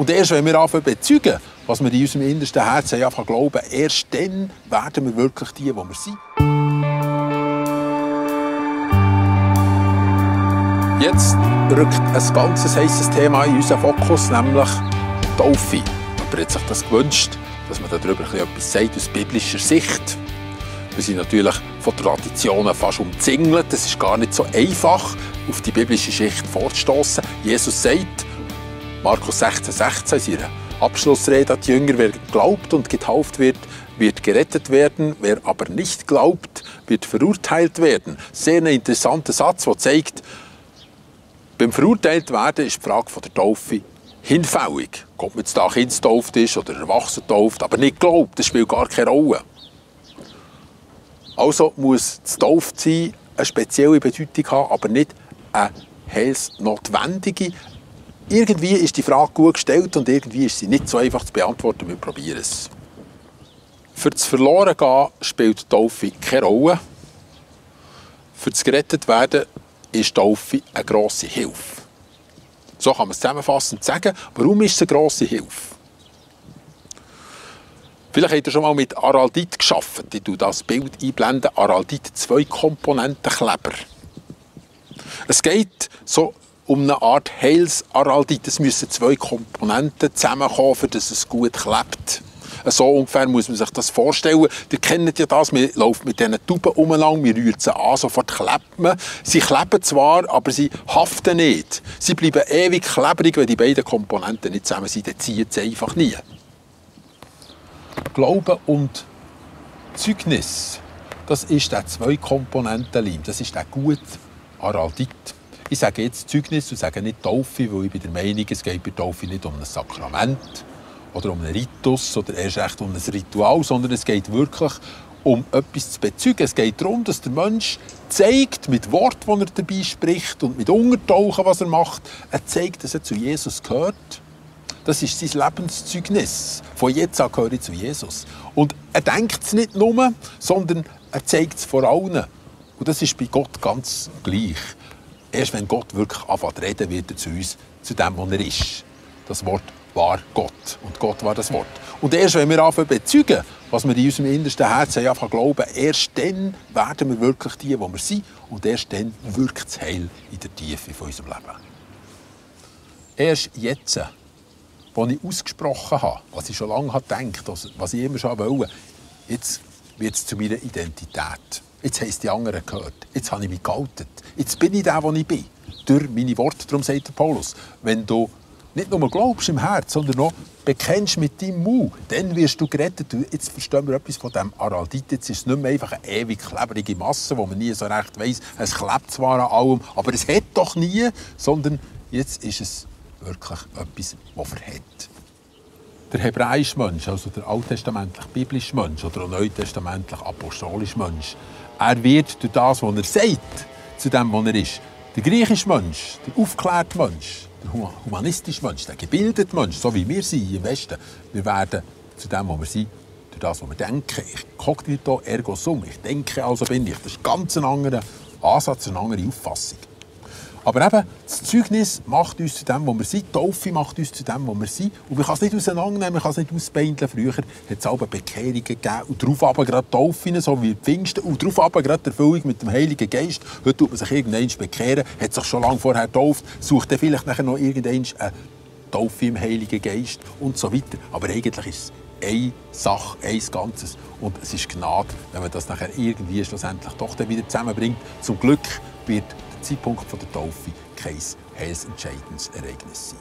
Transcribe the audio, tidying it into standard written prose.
Und erst wenn wir anfangen zu bezeugen, was wir in unserem innersten Herzen anfangen zu glauben, erst dann werden wir wirklich die, die wir sind. Jetzt rückt ein ganz heisses Thema in unseren Fokus, nämlich die Taufe. Jemand hat sich das gewünscht, dass man darüber etwas sagt aus biblischer Sicht. Wir sind natürlich von Traditionen fast umzingelt. Es ist gar nicht so einfach, auf die biblische Schicht vorzustossen. Jesus sagt, Markus 16,16 in seiner Abschlussrede an die Jünger, wer glaubt und getauft wird, wird gerettet werden. Wer aber nicht glaubt, wird verurteilt werden. Sehr ein interessanter Satz, der zeigt, beim verurteilt werden ist die Frage der Taufe hinfällig. Ob man jetzt da kindstauft ist oder erwachsen tauft, aber nicht glaubt, das spielt gar keine Rolle. Also muss das Tauftsein eine spezielle Bedeutung haben, aber nicht eine heilsnotwendige. Irgendwie ist die Frage gut gestellt und irgendwie ist sie nicht so einfach zu beantworten. Wir probieren es. Für das Verlorengehen spielt die Taufe keine Rolle. Für das Gerettetwerden ist die Taufe eine grosse Hilfe. So kann man es zusammenfassend sagen. Warum ist es eine grosse Hilfe? Vielleicht habt ihr schon mal mit Araldit gearbeitet. Ich blende das Bild einblenden. Araldit, 2-Komponenten-Kleber. Es geht so um eine Art Heils-Araldit. Es müssen 2 Komponenten zusammenkommen, damit es gut klebt. So ungefähr muss man sich das vorstellen. Ihr kennt ja das, man läuft mit diesen Tuben umeinander, man rührt sie an, sofort klebt man. Sie kleben zwar, aber sie haften nicht. Sie bleiben ewig klebrig, wenn die beiden Komponenten nicht zusammen sind, dann ziehen sie einfach nie. Glaube und Zeugnis, das ist der 2-Komponenten-Leim, das ist der gute Araldit. Ich sage jetzt Zeugnis und sage nicht Taufe, weil ich bin der Meinung, es geht bei Taufe nicht um ein Sakrament oder um einen Ritus oder erst recht um ein Ritual, sondern es geht wirklich um etwas zu bezeugen. Es geht darum, dass der Mensch zeigt, mit Wort, das er dabei spricht und mit Untertauchen, was er macht, er zeigt, dass er zu Jesus gehört. Das ist sein Lebenszeugnis. Von jetzt an gehöre ich zu Jesus. Und er denkt es nicht nur, sondern er zeigt es vor allen. Und das ist bei Gott ganz gleich. Erst wenn Gott wirklich anfängt zu reden, wird er zu uns, zu dem, was er ist. Das Wort war Gott. Und Gott war das Wort. Und erst wenn wir anfangen zu bezeugen, was wir in unserem innersten Herzen anfangen zu glauben, erst dann werden wir wirklich die, die wir sind. Und erst dann wirkt das Heil in der Tiefe von unserem Leben. Erst jetzt, als ich ausgesprochen habe, was ich schon lange gedacht habe, was ich immer schon wollte, jetzt wird es zu meiner Identität. Jetzt haben es die anderen gehört. Jetzt habe ich mich geoutet. Jetzt bin ich der, der ich bin. Durch meine Worte. Darum sagt der Paulus, wenn du nicht nur glaubst im Herz, sondern auch bekennst mit deinem Mund, dann wirst du gerettet. Jetzt verstehen wir etwas von diesem Araldit. Jetzt ist es nicht mehr einfach eine ewig klebrige Masse, wo man nie so recht weiss, es klebt zwar an allem, aber es hat doch nie, sondern jetzt ist es wirklich etwas, das verhält. Der hebräische Mensch, also der alttestamentlich-biblische Mensch oder der neutestamentlich-apostolische Mensch, er wird durch das, was er sagt, zu dem, was er ist. Der griechische Mensch, der aufgeklärte Mensch, der humanistische Mensch, der gebildete Mensch, so wie wir sind im Westen, wir werden zu dem, was wir sind, durch das, was wir denken. Ich cognito ergo sum. Ich denke, also bin ich. Das ist ganz ein anderer Ansatz, eine andere Auffassung. Aber eben, das Zeugnis macht uns zu dem, was wir sind. Die Taufe macht uns zu dem, was wir sind. Und man kann es nicht auseinandernehmen, man kann es nicht ausbeindeln. Früher hat es auch Bekehrungen gegeben. Und darauf aber gerade Taufen, so wie Pfingsten. Und darauf aber gerade die Erfüllung mit dem Heiligen Geist. Heute tut man sich irgendwann bekehren, hat sich schon lange vorher getauft, sucht dann vielleicht nachher noch irgendwann eine Taufe im Heiligen Geist und so weiter. Aber eigentlich ist es eine Sache, ein Ganzes. Und es ist Gnade, wenn man das nachher irgendwie schlussendlich doch dann wieder zusammenbringt. Zum Glück wird der Zeitpunkt der Taufe kein heilsentscheidendes Ereignis sein.